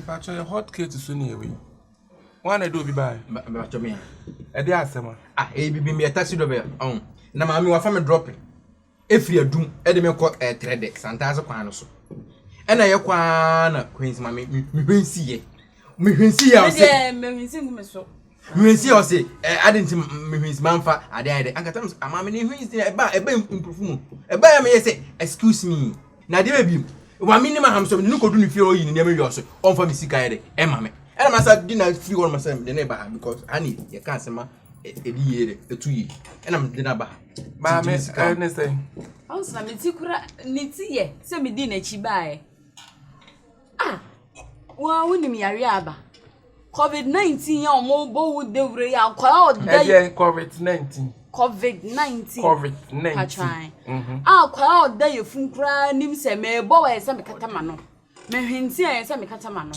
Mepakyɛ yɛ hot cake so ne ɛwei. Wọn na ɛde obi baeɛ? Mepakyɛ me a. Ɛde asɛm a. Ah, ɛyɛ bibi meyɛ taxi driver ɔn. Na maame wafa me drop efiri adum ɛde me kɔ ɛtrɛdɛ santaase kwan no so. Ɛna yɛ kɔ ara na hwensi maame me hwensi yɛ. Me hwensi yɛ ɔse. Me deɛ me hwensi ngu me so. Hwensi yɛ ɔse ɛ adi nti me hwensi manfa ade ayɛ dɛ. Ankata me maame ne hwensi ɛba ɛba mprofo mu. Ɛba yɛ me yɛ sɛ excuse me. Na adeɛ bɛ bi wa me nim aham sɛ mede no kɔdu ne fie ɔyi ne nneɛma wie ɔso ɔmfa me sika yɛ de ɛma me ɛna masa di na firi hɔ no masa mede ne ba ha because ha ne yɛka asɛm a ɛdi yie de ɛtu yie ɛna mede no aba ha. Maame ɛne sɛ. Ɔnsena me ti kura ne ti yɛ sɛ medi n'akyi baeɛ. Ah! Wo ara wonim yareɛ a aba. Covid 19 a wɔbɔ wo dawuro yi akwadaa a ɔda yi. Ɛdeɛn covid 19. Covid 19. Covid 19. Patran. Mm-hmm. A akwadaa a ɔda yɛ fun koraa nim sɛ mɛbɔ wɔ yɛ sɛ mekata ma no. Mɛhwente a yɛ sɛ mekata ma no.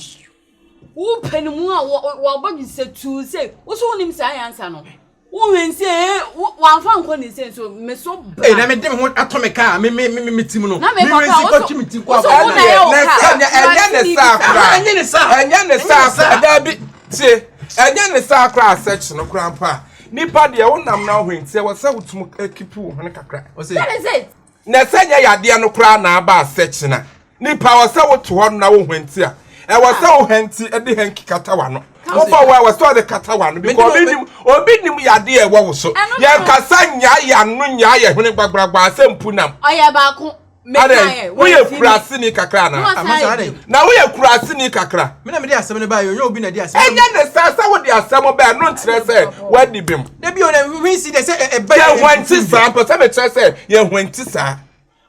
Wo pɛ no mu a wɔbɔ sɛ tuu sɛ wo so wonim saa yansa no. Wo hwɛ nsi ee wamfa nkɔ ne nse nso me so bra. Ee na me de me ho atɔ me kaa me me me me ti mu no. Na me Me kɔ hwɛ kaa nsi kɔ twi me ti kɔ wo aba. so wo na ɛyɛ wo kaa. Ɛnyɛ ɛnyɛ ne saa koraa. Ɛnyɛ ne saa. Ɛnyɛ ne saa koraa. Daabi tie. Ɛnyɛ ne saa koraa asɛkye no koraa mpo a. Nipa deɛ wonam na wohwɛ nti ɛwɔ sɛ wotum keep wo hwene kakra. That is it. Na sɛ nyɛ yadeɛ no koraa na aba asɛkye na nipa wɔ sɛ wote hɔ na wo hwɛnti a ɛwɔ sɛ wo hɛnti de hɛnki kata w'ano wobɔ wɔ ɛwɔ sɛ ɔde kata w'ano because obi nim obi nim yadeɛ ɛwɔ wo so yɛn kasa nyaa yɛ ano nyaa yɛ hwene gbagbagba sɛ mpu nam. Ɔyɛ baako. Adɛn woyɛ kuraseni kakra anaa na woyɛ kuraseni kakra. Me na mede asɛm no baeɛ ɔnyɛ obi na de asɛm. Ɛnyɛ ne saa sɛ wode asɛm bɛɛ no nkyerɛ sɛ woadi bem. Dabi o na hwensi deɛ sɛ ɛbɛ yɛ hwanti saa mpɛ sɛ mekyerɛ sɛ yɛ hwanti saa.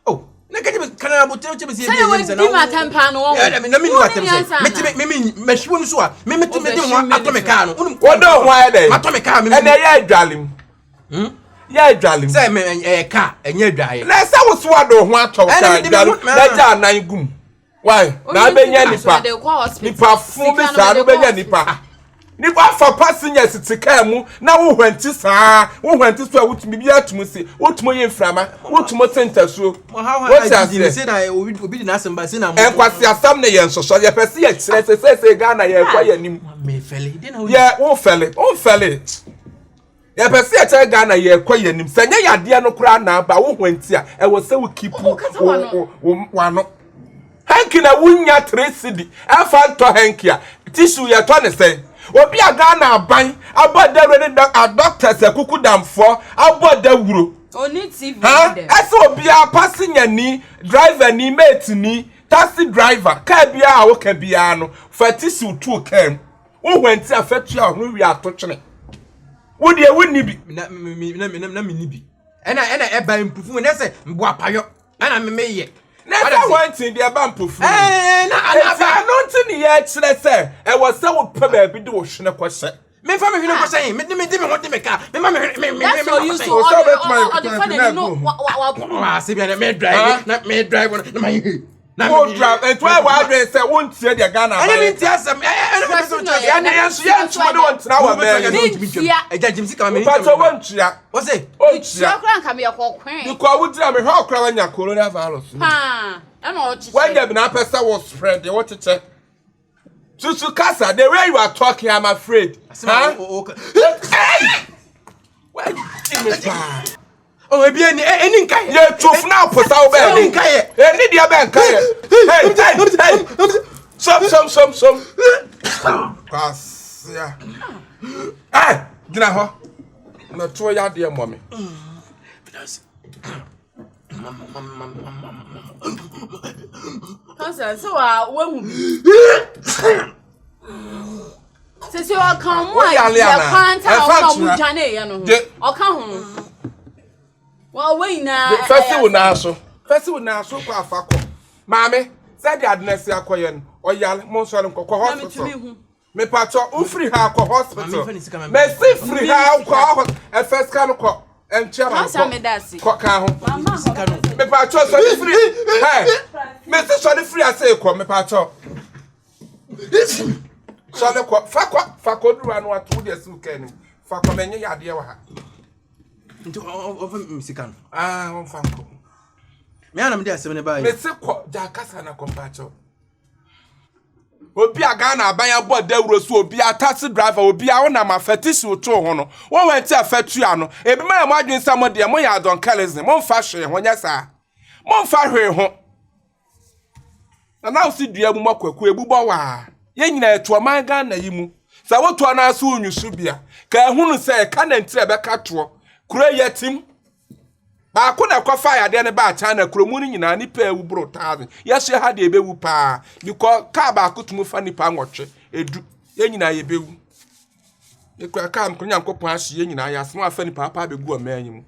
Oh, na kɛkyɛ me kana abotire kyɛ me sɛ ebi yɛ sɛ na wo atɛm paa no wɔn. Na me nu atɛm sɛ mete me me mɛhwiwo no so a me mete me de ho atɔ me kaa no. Wɔde ho ayɛ dɛ. Matɔ me kaa me. Ɛnna ɛyɛ adwale mu. Hmm? Yɛ adwale mu. Sɛ me ɛyɛ kaa ɛnyɛ adwaeɛ. Na ɛsɛ wo so ade ho atɔ wo kaa adwale na agya anan gum. Why? Na abɛnya nipa. Nipa fun bi saa no bɛnya nipa. Nipa afa passengers te kaa mu na wo hwanti saa wo hwanti so a wotumi bi atum si wotumi yi mframa wotumi te ntasuo. Wote aseɛ. Nkwasi asɛm ne yɛ nsosɔ yɛpɛ sɛ yɛkyerɛ sɛ sɛsɛ Ghana yɛkɔ yɛ anim. Yɛ wo fɛle wo fɛle. Yɛpɛ sɛ yɛkyerɛ Ghana yɛkɔ yɛn anim sɛ nyɛ yadeɛ no koraa na aba wo ho nti a ɛwɔ sɛ wo keep wo wano. Hanky na wonya 3 cedi ɛfa ntɔ hanky a tissue yɛtɔ ne sɛn. Obi a Ghana aban abɔ dawuro ne doctors akuku damfoɔ abɔ dawuro. Ha ɛsɛ obiara passenger ni driver ni mate ni taxi driver kaa biara a woka biara no fa tissue to kaa mu. Wo hwan ti a fa tua ho wi ato twene. Wo deɛ wo ni bi. Na me na me na me ni bi. Ɛna ɛna ɛba mpufu mu na sɛ mbo apayɔ ɛna me me yɛ. Na sɛ hwan ti deɛ ɛba mpufu mu. Ɛɛ na ana ba. Ɛti ɛno nti ne yɛ kyerɛ sɛ ɛwɔ sɛ wo pɛ baabi de wo hwene kɔhyɛ. Me fa me hwene kɔhyɛ he me de me de me ho de me ka me ma me hwene me me me That's all you so Ɔsɛ ɔbɛtuma ɔde fa n'ani no wa wa wa. Wa se bi na me drive na me drive na ma yi. Wo drive nti wayɛ w'adwene sɛ wontie deɛ Ghana aban ɛne mentie asɛm ɛne mepɛ sɛ wotie asɛm ɛne yɛn nso yɛntumi ne wɔntena wɔ mɛn mentua ɛgya gyim sika ma me mpatɔ wɔntua wɔse ɔntua kora nka meyɛ kɔkɔe because wogyina mehwɛ ɔkora wanya coronavirus paa ɛna ɔkyekyɛ wanya bi na apɛ sɛ wo spread deɛ wɔkyekyɛ susu kasa the way you are talking I'm afraid huh? Hey! Wagye me paa Oh, ebi eni eni nka yɛ. Yɛ tu funa aposa wo bɛɛ. Eni nka yɛ. Eni deɛ bɛɛ nka yɛ. Hey hey hey. Som som som som. Kwasia. Hey, gyina hɔ. Mɛto yɛ adeɛ mmɔ me. Kasa sɛ wa wahu bi. Sisi ɔka ɔmo a yɛ kwan ta ɔmo a ɔmo dwane yɛ no ho. Ɔka ho. Wɔn wɔn nyinaa. Fɛsi wo nan so. Fɛsi wo nan so kɔ afa kɔ. Maame, sɛdeɛ ade no asi akɔyɛ no, ɔyare, monsɔre nkɔ, kɔ hospital. Mepatɔ, wofiri ha kɔ hospital. Mesi firi ha kɔ hospital. Ɛfɛ sika no kɔ. Ɛntua ma nkɔ. Kɔ ka ho. Mepatɔ, sɔre firi. Hɛ, mesi sɔre firi ase kɔ, mepatɔ. Sɔre kɔ, fa kɔ, fa kɔ duru ano ato deɛ si wo kaa nim. Fa kɔ, mɛnyɛ yadeɛ wɔ ha. Nti ɔmfa sika no. Ah, ɔmfa nkɔ. Me anam de asɛm no baayɛ. Mesi kɔ, gya kasa na kɔ mpakyɛw. Obi a Ghana aban abɔ dawuro so obi a taxi driver obi a wonam afɛtisi to ho no wɔn wɔn ti afɛtua no ebi ma yɛ mo adwene sɛ mo deɛ mo yɛ adɔnkɛlɛsɛ mo nfa hwee ho nyɛ saa mo nfa hwee ho. Na na wosi dua mu ma kwaku ebubɔ waa. Yɛn nyinaa yɛte ɔman Ghana yi mu. Sɛ wotoɔ no ase wonwu so bia, ka ehunu sɛ ɛka nantiri a ɛbɛka toɔ. Kuro yi yɛtem. Baako na ɛkɔfa yadeɛ no baa China kuro mu no nyinaa nipa ewu boro thousand. Yɛhyɛ ha deɛ ebewu paa because kaa baako tumi fa nipa nwɔtwe edu. Yɛn nyinaa yɛbɛwu. Yɛkura kaa mu Nyankopɔn ahye yɛn nyinaa yɛasoma afa nipa apa abɛgu ɔman yi mu.